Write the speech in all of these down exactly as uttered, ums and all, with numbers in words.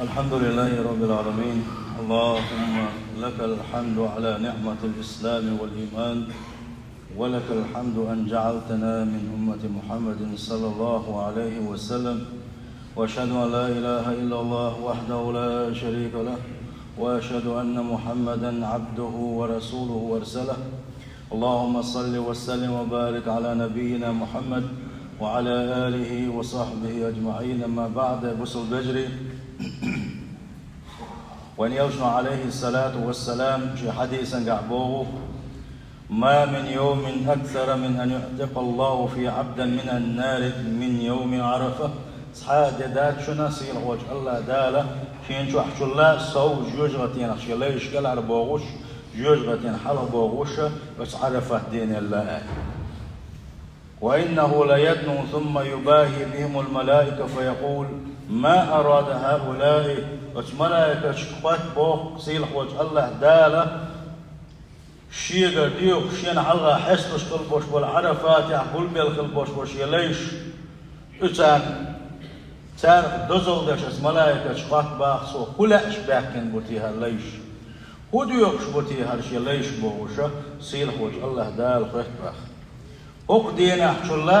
الحمد لله رب العالمين. اللهم لك الحمد على نعمة الإسلام والإيمان، ولك الحمد أن جعلتنا من أمة محمد صلى الله عليه وسلم. وأشهد أن لا إله إلا الله وحده لا شريك له، وأشهد أن محمدا عبده ورسوله وأرسله. اللهم صل وسلم وبارك على نبينا محمد وعلى آله وصحبه أجمعين. أما بعد، بوسو بجري. Вайн элчано, عليه الصلاة والسلام, шен хьадисангахь боху: «ما من يوم أكثر من أن يعتق الله فيه عبدا من النار من يوم عرفة». Цхьа а де дац шуна, сийлахьволчу АллахӀ Дала шен чохь чулла сов жоьжахатенах шен лайш кӀелхьарбохуш, жоьжахатенах хьалхабохуш оцу Ӏарафат денал аьлла. «وإنه ليدنو ثم يباهي بهم الملائكة فيقول: ما أراد هؤلاء؟» Оцу малайкашка хоттабоху сийлахьволчу АллахӀ Дала, шегара доьхуш, шена хьалха хьесталуш хилла болуш болу, Ӏарафатехь гулбелла хилла болуш болу шен лайш. Уьцарна, царах дозалла деш оцу малайкашка хоттабаху цо: «ХӀун лаьаш баьхкина бу те хӀара лайш? ХӀун доьхуш бу те хӀара шен лайш?» бохуш, сийлахьволчу АллахӀ Дала хоттабаху. ХӀокху денахь чулла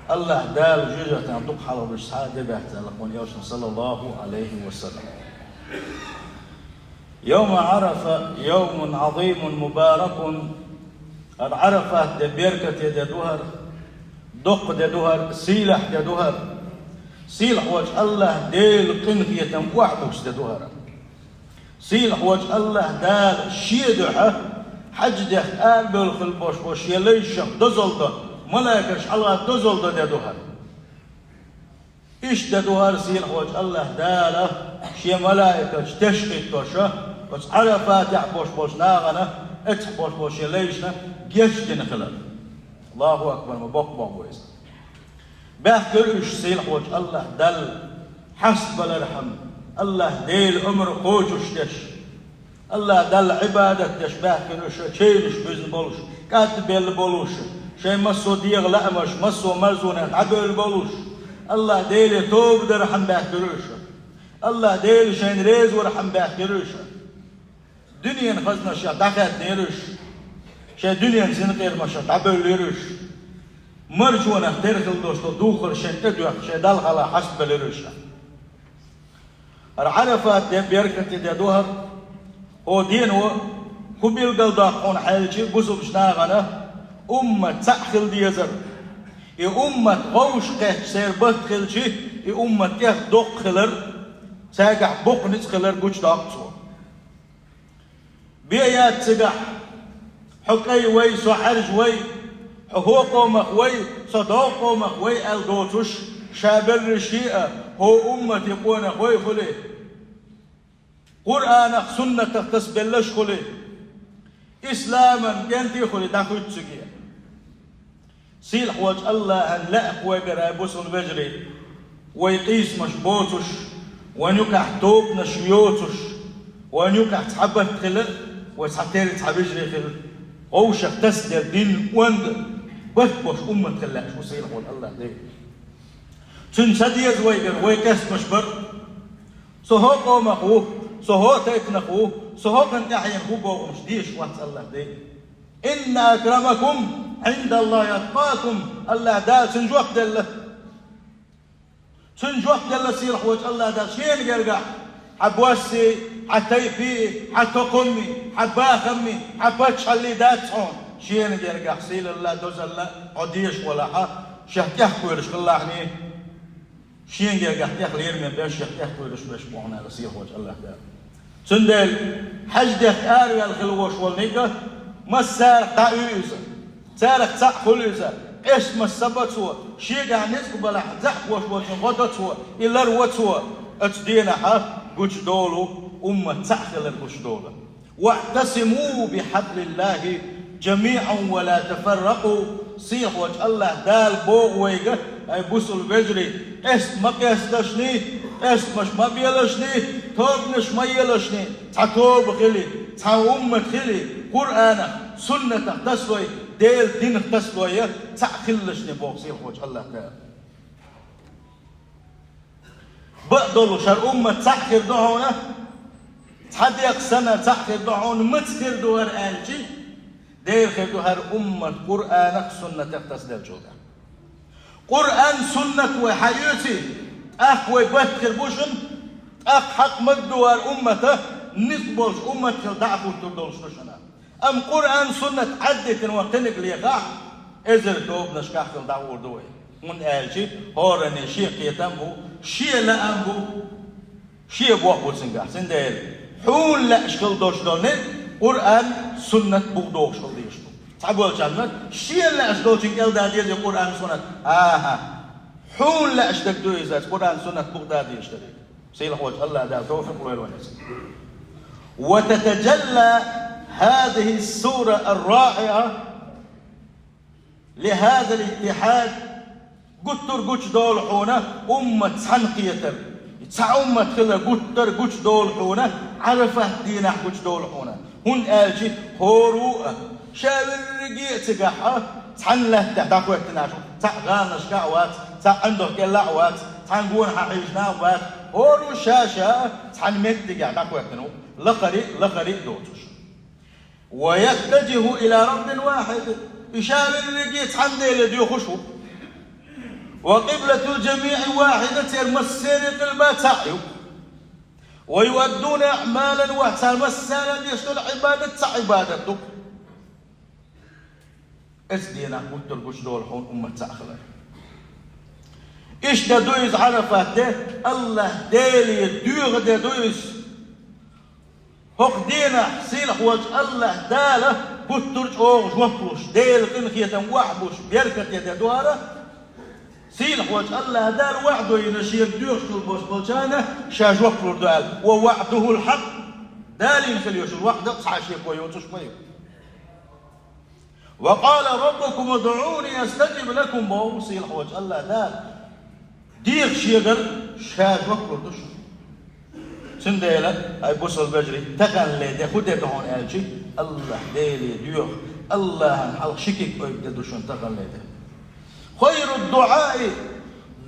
АллахӀ Дала жоьжахатех дукха хьалхабуьсуш цхьа а де дац аьлла вайн элчано, саллаллаху Ӏалайхи ва саллам. «يوم عرفة يوم عظيم مبارك». ХӀара Ӏарафат де беркате де ду хӀара, доккха де ду хӀара, сийлахь де ду хӀара. Сийлахьволчу АллахӀ Делан къинхетам охьабуссу де ду хӀара. Сийлахьволчу АллахӀ Дала шен дуьхьа хьаьж дехка арабевлла хилла болуш болу шен лайшах дозалла до, малайкаш хьалха дозалла до де ду хӀара. Иштта де ду хӀара сийлахьволчу АллахӀ Дала шен малайкаш тешхӀиттош оцу Ӏарафатехь болуш болчу нахана, эццахь болуш болчу шен лайшна гечдина хилар. Аллаху акбар, ма боккха боху иза. Баьхкира уьш сийлахьволчу АллахӀ Далла хьастабалархьама, АллахӀ Делан омра кхочуш деш, АллахӀ Далла Ӏибадат деш баьхкира уьш, чевнаш буьзна болуш, кӀадбелла болуш, шайн массо а дегӀан лаамаш, массо а марзонех дӀабевлла болуш, АллахӀ Деле тоба дархьама баьхкира уьш, АллахӀ Дела шайна реза вархьама баьхкира уьш. Дуьненан хазанашех дӀахаьднера уьш, шайн дуьненан зинкъерамашех дӀабевллера уьш, маржонах тера хилла долуш долу духар шайна тӀедоьхна, шайн Далла хьалха хьастабелира уьш. ХӀара Ӏарафат де беркате де ду хӀара. ХӀокху дено, хӀун билгалдоккху хьуна аьлча, бусулбачу нахана уммат цхьаъ хила дезар. И уммат вовшахкхетча, церан барт хилча, и уммат тӀех доккха хилар, цаьргахь боккха ницкъ хилар гучудоккху цо. Бен яц цигахь: «Хьо кӀай вай, со Ӏаьржа вай, хьо хӀокху къомах вай, со доккху къомах вай», аьлла доцуш, ша берриш а хӀокху умматан къонах вай хуьлий, Къуръанах, суннатах тасабелларш хуьлий, исламан кӀентий хуьлий, дӀахуьтту цига. Сийлахьволчу АллахӀан лаьа вайгара, бусулба вежарий, вай къийсамаш боцуш, вайн юкъахь тобанаш йоцуш, вайн юкъахь цхьа барт хила, вай цхьатерра цхьа вежарий хила, вовшах тасаделла дин, онда барт болуш уммат хила лаьаш ву сийлахьволу АллахӀ Дела. Цуьнан ца деза вайгара вай къестамаш бар. Со хӀокху къомах ву, со хӀокху тайпанах ву, со хӀокхуьнан тӀаьхьенах ву бохурш дезаш вац АллахӀ Дела. «Инна акрамакум Ӏиндаллахи аткъакум», АллахӀ Дала цуьнан жоп делла. Цуьнан жоп делла сийлахьволчу АллахӀ Дала шена гергахь: хьан боссий, хьан тайпий, хьан тукхаммий, хьан бахаммий, хьан паччахьаллий дац хьуна. Шена гергахь сийлалла а, дозалла а хьо дезаш валахь, шех тӀехкхоьруш хилалахьний. Шена гергахь тӀех лераме беш, шех тӀехкхоьруш беш бу хьуна аьлла сийлахьволчу АллахӀ Дала. Цундела хьаьж дехка араваьлла хила волуш волу ниг а, массарах дӀа а уьйзу иза, царах цхьаъ хуьлу иза, къестамаш са бо цо, шегахь ницкъ балахь, заьӀапаш болчун гӀо до цо, и ларво цо, оцу денахь гучудолу, уммат цхьаъ хилар гучудолу. «ВаӀтасиму бихьаблиллахи жамиӀан ва ла тафарракъу». Сийлахьволчу АллахӀ Дала боху вайга: ай бусулба вежарий, къеста ма къесталашний, къестамаш ма белашний, тобанаш ма елашний, цхьа тоба хилий, цхьа уммат хилий, Къуръанах, суннатах тасалой, Делан динах тасалой, цхьаъ хилалашний боху сийлахьволчу АллахӀ Дала. Бакъдолуш хӀара уммат цхьаъ хир ду хьуна, цхьа декъа санна цхьаъ хир ду хьуна, маца хир ду хӀара аьлча, дера хир ду хӀара уммат Къуръанах, суннатах тасаделлачул тӀехьа. Къуръан, суннат вай хьаоьций, тӀаккха вай барт хир бу шуна, тӀаккха хьакъ ма дду хӀара уммата, ницкъ болчу уммат хила дӀа а хӀуттур долуш ду шуна. Амма Къуръан, суннат Ӏаддитина вай кхиниг лехахь, эзар тобанашкахь хила дӀагӀур ду вай. ХӀунда аьлча хӀоранна шен кхетам бу, шен лаам бу, шен бохам бу цуьнгахь. Цундела хьуна лаьаш хила долуш долу Къуръан, суннат бухадохуш хила дезаш ду. Цхьаболчарна шена лаьаш долчун кӀел дан деза Къуръан, суннат. ХӀан-хӀа. Хьуна лаьаш дерг ду иза, Къуръан, суннат бухадан дезаш дерг. Сийлахьчу АллахӀ Дала тавфикъ лойла вайна. وتتجلى هذه الصورة الرائعة لهذا الاتحاد. Гуттар а гучудолу хьуна уммат цхьаьна кхетар. Цхьа уммат хилар гуттар а гучудолу хьуна, Ӏарафат дийнахь гучудолу хьуна. ХӀунда аьлча хӀора а ша верриге а цигахь а цхьана лаьттахь дӀахӀоьттина шу, цхьаъ гӀаланашкахь а вац, цхьаъ ӀиндагӀкӀелахь а вац, цхьана гонахьа хьийзина а вац, хӀора а ша-ша цхьана меттигехь дӀахӀоьттина ву, лакхара а, лакхара а доцуш. ويتجه إلى رب واحد. И ша верриге цхьана Деле доьхуш ву. وقبلة الجميع واحدة, церан массеран къилба цхьаъ ю. ويؤدون أعمالا واحدة, цара массара а деш долу Ӏибадат цхьа Ӏибадат ду. Оцу дийнахь гуттар а гучудолу хьуна уммат цхьаъ хилар. Иштта ду иза Ӏарафат де, АллахӀ Деле доьху де ду иза. ХӀокху дийнахь сийлахь волчу АллахӀ Дала гуттар а чӀогӀа жоп луш, Делан къинхетам охьабуш, беркате де ду хӀара. Сийлахь волчу АллахӀ Дала ваӀда йина шена доьхуш болчарна ша жоп лур ду аьлла. ووعده الحق. Дала йина хила йолуш йолу ваӀда цхьа а шеко йоцуш ма ю. وقال ربكم ادعوني أستجب لكم, боху сийлахь волчу АллахӀ Дала. Деха шегара ша жоп лур ду шуна. Цундела, хӀай бусалба вежарий, таханле де хӀун де ду хьуна аьлча, АллахӀ Деле доьху, АллахӀана хьалха ши куьг ойла де ду шуна таханле де. خير الدعاء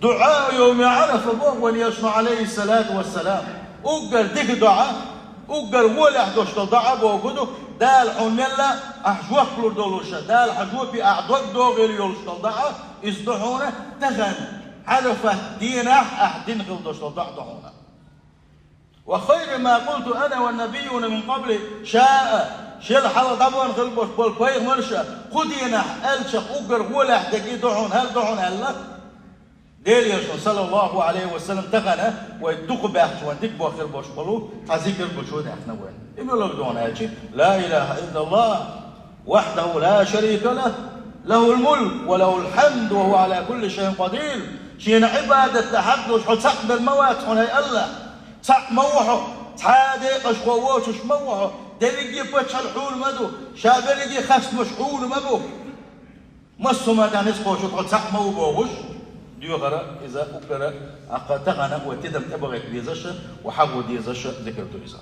دعاء يوم عرفة, боху вайн Элчано, عليه الصلاة والسلام. Уггар дика доӀа, уггар гӀолехь долуш долу доӀа боху ду, Дала хьуна мелла ахь жоп лур долуш, Дала хьан жопе ахь дог догӀийла йолуш долу доӀа, иза ду хьуна тахана, Ӏарафат дийнахь ахь дина хила долуш долу доӀа ду хьуна. وخير ما قلت أنا والنبيون من قبلي, ша а, шел хьалха дӀабахана хила болуш болу пайхамарша а, кху дийнахь аьллачех уггар гӀолехь дерг и ду хьуна, хӀара ду хьуна аьлла. Делан Элчано, саллаллаху Ӏалайхи ва саллам, тахана вай дукха баьхча вайн дика бохур болуш болу цхьа зикр гучудаьккхина вайна. И муьлха ду хьуна аьлча: لا إله إلا الله وحده لا شريك له، له الملك وله الحمد وهو على كل شيء قدير. Шена Ӏибадат дан хьакъ долуш хьо цхьаъ мел ма вац хьуна, хӀай АллахӀ. Цхьаъ ма ву хьо, цхьа а декъашхо воцуш ма ву хьо, дерриге а пачхьалкхаш хьуна ма ду, ша берриге а хастамаш хьуна ма бу. Массо а хӀума тӀехь ницкъ кхочург хьо цхьаъ ма ву бохуш, доьхура иза уггара, тӀаккха тахана вай тидам тӀебахийта безаш а, вай хьахо дезаш а зикр ду иза.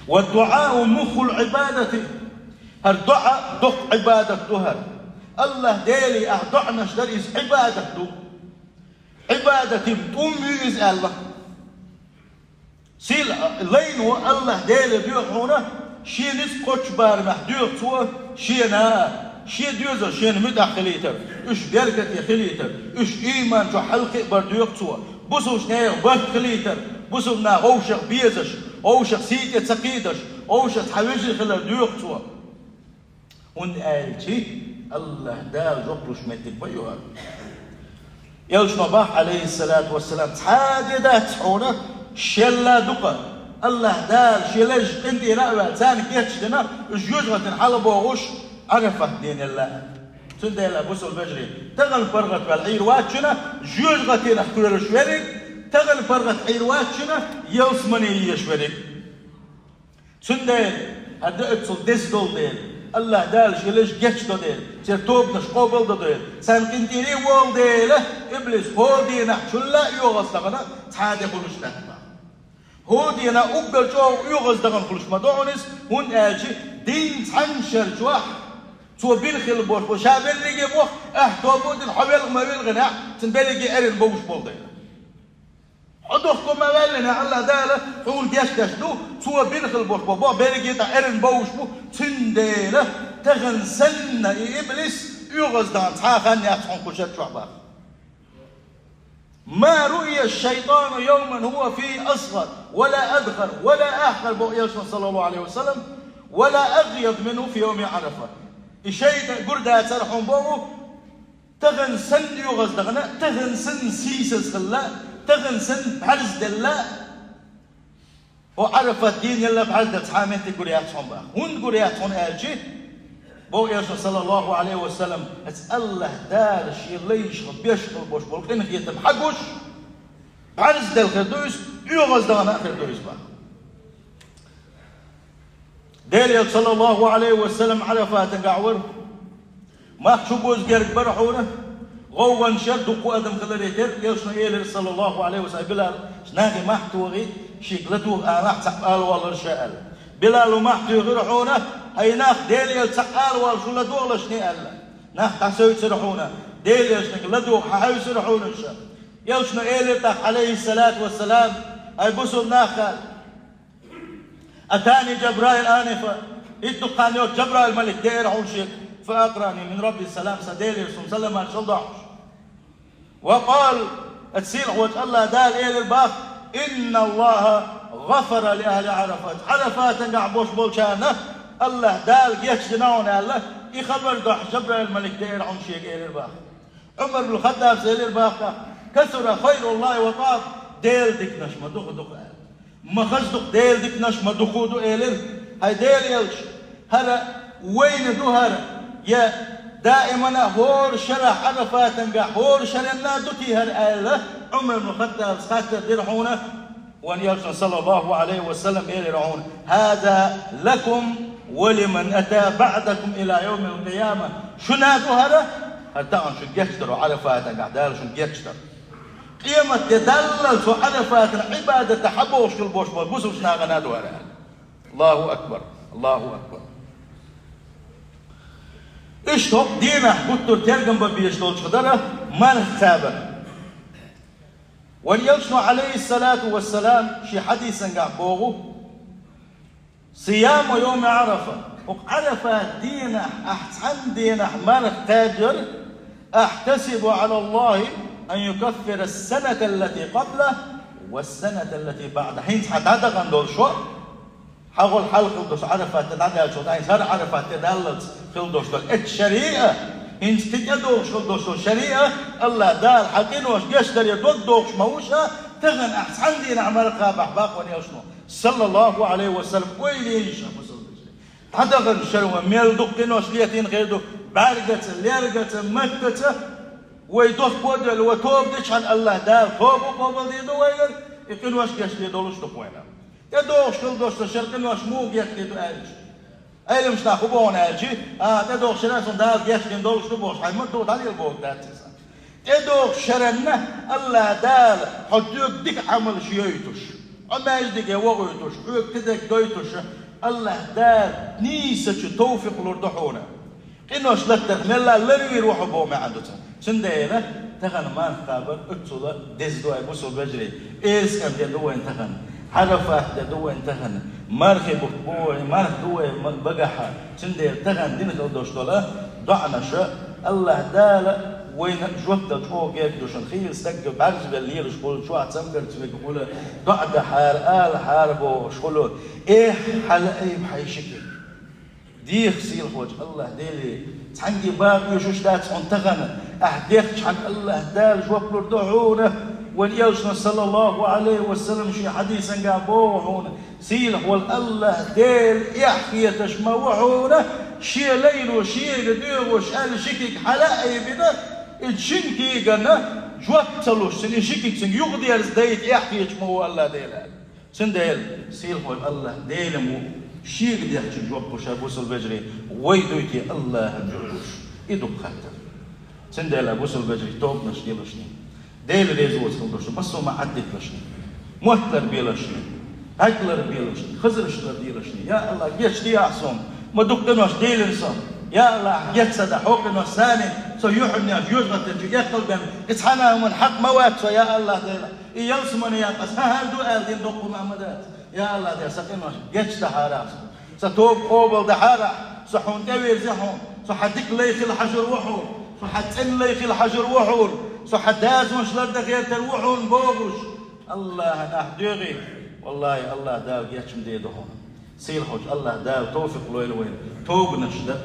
والدعاء مخ العبادة. ХӀара доӀа доккха Ӏибадат ду хӀара. АллахӀ Деле ахь доӀанаш дар иза Ӏибадат ду. Ӏибадатан тӀум ю иза аьлла. Сийлахь, лайно АллахӀ Деле доьху хьуна, шен ницкъ кхоччу барамехь доьху цо шена, шен доьзал шена муьтӀахь хилийтар, уьш беркате хилийтар, уьш ийман чохь хьалакхиабар доьху цо, бусалбачу нехан барт хилийтар, бусалба нах вовшах безаш, вовшах сий тӀе ца кхийдаш, вовшах цхьа вежарий хилар доьху цо. ХӀунда аьлча АллахӀ Дала жоп луш меттиг ма ю хӀара. Элчано боху, Ӏалайхиссалату вассалам, цхьа а де дац хьуна, шелла дукха, АллахӀ Дала шен лайш къинтӀера а ваьлла, царна кечдина, уьш жоьжахатина хьалабохуш, Ӏарафат дийнахь. Цундела, бусалба вежарий, тахана паргӀат ваьлла Ӏийр вац шуна, жоьжахатинах кхоьруш верриг, тахана паргӀат Ӏийр вац шуна, ялсамане езаш верриг. Цундела, хӀара дан оццул деза долу дела, АллахӀ Дала шен лайш гечдо дела, церан тобанаш къобалдо дела, царна къинтӀера а волу дела, иблис хӀора дийнахь чулла а оьгӀаздахана цхьа а де хуьлуш дац. ХӀора дийнахь уггар чӀогӀа оьгӀаздахана хуьлуш ма ду хьуна иза, хӀунда аьлча дийнан цхьана шера чохь цо бина хилла болуш бу, ша берриге а боху, ахь тоба а дина, хьо велха ма велхинехь, цуьнан берриге а эрна бовш болу дела. Хьо дохко ма ваьллина, Аллах Дала хьуна гечдеш ду, цо бина хила болуш бо, бо берриге а тӀаккха эрна бовш бу, цундела тахан санна и иблис оьгӀаздан цхьа а хан яц хьуна кху шарчохь баха. ما رؤي الشيطان يوما هو فيه أصغر ولا أدخر ولا أحقر, боху Элчано, саллаллаху Ӏалайхи ва саллам, ولا أغيظ منه في يوم عرفة. И шайтӀа гур дацара хьуна боху, тахан санна оьгӀаздахана, тахан санна сийсаз хилла, тахан санна бӀаьрзделла, хӀо Ӏарафат дийнахь елла бӀаьрзделла цхьа а меттиг гур яц хьуна баха. ХӀунда гур яц хьуна аьлча, боху Элчано, саллаллаху Ӏалайхи ва саллам, аса Аллах Дала шен лайшха беш хила бош болу къинхетам хьагуш, бӀаьрзделла хир ду иза, оьгӀаздахана а хир ду иза баха. Делан Элча, саллаллаху Ӏалайхи ва саллам, Ӏарафатан гахь вара. Мах чу буза герга бара хьуна, гӀовгӀанаш яра, дуккха адам хиларе терра, Элчано элира, саллаллаху Ӏалайхи ва саллам, Билал, нахе мах тохий, шега ладогӀа алахь, цхьаъ ала воллура ша аьлла. Билало мах туьйхира хьуна, хьай нах, Делан Элча цхьаъ ала воллу, шу ладогӀалаш не аьлла. Нах дӀасевцира хьуна, Делан Элчанга ладогӀа хьан хьевсира хьуна ша. Элчано элира тӀаккха, Ӏалайхиссалату вассалам, хьай бусулба нах, аьлла. أتاني جبرائيل آنفا, итт дукха хан йоццуш Джабраил малик деара хьуна шега, فأقرأني من ربي السلام, сан Делера суна саламаш хила дохьуш. وقال, аса сийлахь волчу Аллах Дала элира баха, إن الله غفر لأهل عرفة, Ӏарафатан гахь болуш болчарна Аллах Дала гечдина хьуна аьлла, и хабар дохьуш Джабраил малик деара хьуна шега элира баха. Ӏумар бин Хаттабас элира баха, كثر خير الله وطاب, Делан диканаш ма дукха ду-кх аьлла. Ма хаза ду-кх Делан диканаш, ма дукха ду элира. ХӀай Делан Элча, хӀара вайна ду хӀара, я даимана а хӀора шарахь Ӏарафатан гахь хӀора шаренна а ду те хӀара аьлла, Ӏумар бин Хаттабас хаттар дира хьуна, вайн Элчано, саллаллаху Ӏалайхи ва саллам, элира хьуна, هذا لكم ولمن أتى بعدكم إلى يوم القيامة. Шуна а ду хӀара, хӀара тахана шуна гечдар, Ӏарафатан гахь Дала шуна гечдар. Къематде даллалц хӀо Ӏарафатан Ӏибадатехь хьабогӀуш хила бош болу бусулба нахана а ду хӀара аьлла. Аллаху акбар! Аллаху акбар! Иштта хӀокху дийнахь гуттар тергам бан безаш долчух дара марха кхабар. Вайн Элчано, Ӏалайхиссалату вассалам, шен хьадисан гахь боху, صيام يوم عرفة, хӀокху Ӏарафат дийнахь ахь цхьана дийнахь марха кхаьбар, أحتسب على الله أن يكفر السنة التي قبله والسنة التي بعده. ХӀинца хьан дӀадахана долуш хӀокху хьалха хила долуш Ӏарафат де дӀадаьллачул тӀаьхьа, хӀара Ӏарафат де даллалц хила долуш долу эцу шаре а, хӀинца кхин тӀедогӀуш хила долуш долу шаре а, Аллах Дала хьан къинош гечдаре дог дохуш ма ву ша, тахана ахь цхьана дийнахь марха кхабахь боху вайн Элчано, саллаллаху Ӏалайхи ва саллам, ойла е ша, бусулба вежарий. ДӀадаханчу шарахь вай мел дукха къинош летийна хир ду, бӀаьргаца, лергаца, маттаца, вай дохко а девлла, вай тоба дичхьана Аллах Дала тоба къобалдийр ду вайгара, и къинош гечдийр долуш ду-кх вайна. ТӀедогӀуш хила долуш долу шара къинош муха гечдийр ду аьлча, Ӏеламнаха хӀун боху аьлча, а, тӀедогӀуш шарахь суна Дала гечдина долуш ду бохуш, хьайн ма-, ду дӀалела бохург дац иза. ТӀедогӀуш шаранна Аллах Дала хьо доьгу дика Ӏамалш йойтуш, хьо маьждиге вохуьйтуш, хьоьга кхидерг дойтуш, Аллах Дала нийсачу товфикъ лур ду хьуна. Къинош латтарх мелла ларвийр ву хьо боху маьӀна ду цуьнан. Цундела тахана марха кхабар оццула деза ду, ай бусулба вежарий. Эсам де ду вайн тахана. Ӏарафат де ду вайн тахана. Мархи бутт бу вайн, марха ду вай ма-, багахьа. Цундела тахана дина хила долуш долу доӀанаша Аллах Дала вайна жоп дала чӀогӀа герга ду шуна. Хийла стаг бӀаьрзбелла лелаш хуьлу, чохь цамгарца вега хуьлу, доӀа дахьара, алахьара бохуш хуьлу. Эхь, хьала айба хьайн ши куьг. Деха сийлахь волчу Аллах Деле, цхьаьнгге бакъ оьшуш дац хьуна тахана, ахь дехча хьан Аллах Дала жоп лур ду хьуна. Вайн Элчано, саллаллаху Ӏалайхи ва саллам, шен хьадисангахь боху хьуна, сийлахь волу Аллах Дела эхь хеташ ма ву хьуна, шен лайно шега доьгӀуш аьлла ши куьг хьала а айбина, и шина куьйгана жоп ца луш, цуьнан и ши куьг цуьнга юхадерза дайта эхь хеташ ма ву Аллах Дела. Цундела сийлахь волу Аллах Дела ма ву, шега дехча жоп луш, ай бусулба вежарий, вай дуй те Аллахьан жоп луш? И ду-кх хаттар. Цундела, ай бусулба вежарий, тобанаш делаш ний. Дела реза воцург хила долуш, массо а ма Ӏаддиталаш ний. Мотт ларбелаш ний. ГӀаг ларбелаш ний. Хазарш ларделаш ний. Я Аллах, гечдехьа суна. Ма дукха къинош делира со. Я Аллах, геч ца дахь, хӀокху къинош санна Со юьхьанца жоьжахатен чу эккхал бен, и цхьана а хӀуман хьакъ ма вац со, я АллахӀ Дела. И ялсамане ян ас хӀара ду аьлла дина доккха хӀума ма дац. Я АллахӀ Дела, са къинош гечдахьара ахь. Са тоба къобалдахьара ахь. Со хьуна тӀевирзи хьуна. Со хьа дика лай хила хьажар ву хьуна. Со хьа цӀена лай хила хьажар ву хьуна. Со хьа дазонаш лардан гӀертар ву хьуна бохуш. АллахӀана ахь доьгӀе. ВаллахӀи, АллахӀ Дала гечдергда хьуна. Сийлахьчу АллахӀ Дала товфикъ лойла вайна тобанаш дан.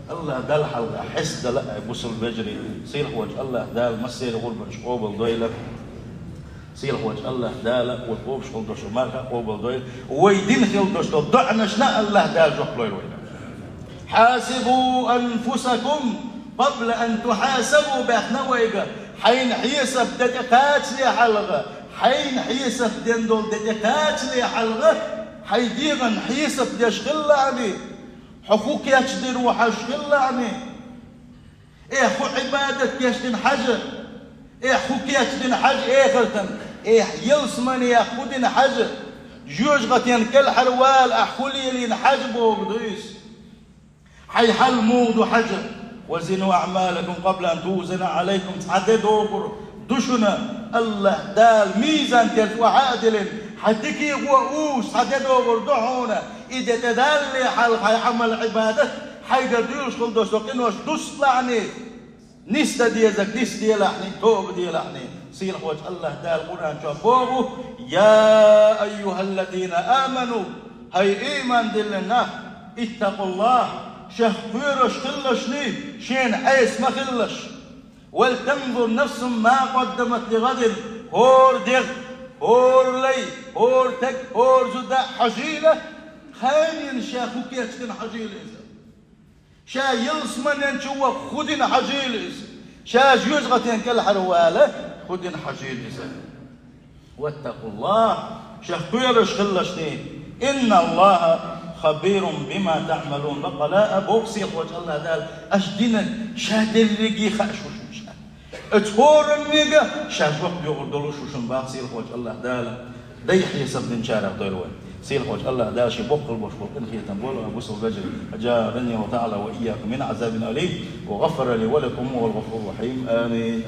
АллахӀ Далла хьалха хьестадала, ай бусалба вежарий. Сийлахьчу АллахӀ Дала массеран гӀурбанаш къобалдойла. Сийлахьчу АллахӀ Дала вай къобуш хила долчу марха къобалдойла. Вай дина хила долчу доӀанашна АллахӀ Дала жоп лойла вайна. «Хьасибу анфусакум къабла ан тухьасабу», баьхна вайга, хьайна хьесап де тӀекхачале хьалха, хьайна хьесап ден долу де тӀекхачале хьалха, хьайн дегӀан хьесап деш хилла ани, хьо хӀун кечдина ву хьажа хилла ани, э, хӀун Ӏибадат кечдина хьажа, э, хӀун кечдина хьажа эхартан, э, ялсамане хӀун дина хьажа, жоьжахатен кӀелхьара вала ахь хӀун лелийна хьажа бохург ду иза. Хьайн хьал муха ду хьажа, «Ва зину аъмалакум къабла ан тузана Ӏалайкум», цхьа де догӀур ду шуна, АллахӀ Дала мизан терза охьа а диллина, хьайн дикий гӀо а уьйш цхьа де догӀур ду хьуна, и де тӀедалале хьалха хьайн Ӏамал-Ӏибадат, хьайгара дуьйлуш хила долу со къинош дусталахьний, нисдан дезарг нисделахьний, тоба делахьний. Сийлахьчу АллахӀ Дала Къуръан чохь боху: «Я айюхаллазина аману», хӀай ийман диллина нах, «иттакъуллахӀ», шех кхоьруш хилалашний, шена Ӏеса ма хилалаш. «Валтанзур нафсун ма къаддамат лигӀадин», хӀора дегӀ, хӀора лай, хӀора таг, хӀора зуда хьажийла, кханенна ша хӀун кечдина хьажийла иза. Ша ялсаманен чу ваха хӀун дина хьажийла иза. Ша жоьжахатен кӀелхьара вала хӀун дина хьажийла иза. «ВаттакъуллахӀ», шех кхоьруш хилалашний, «инналлахӀа хабирун бима таъмалун». Бакъала а боху сийлахьчу АллахӀ Дала, аша динарг ша дерриге хууш ву шуна ша. Оцу хӀораннега ша жоп доьхур долуш ву шуна боху сийлахьчу АллахӀ Дала. Дай хьесап динчарах дойла вай. Сийлахьчу АллахӀ Дала шен боккхал болуш болу къинхетам болу а бусалба вежарий. أجارني الله تعالى وإياكم من عذاب أليم وغفر لي ولكم وهو الغفور الرحيم. آمين.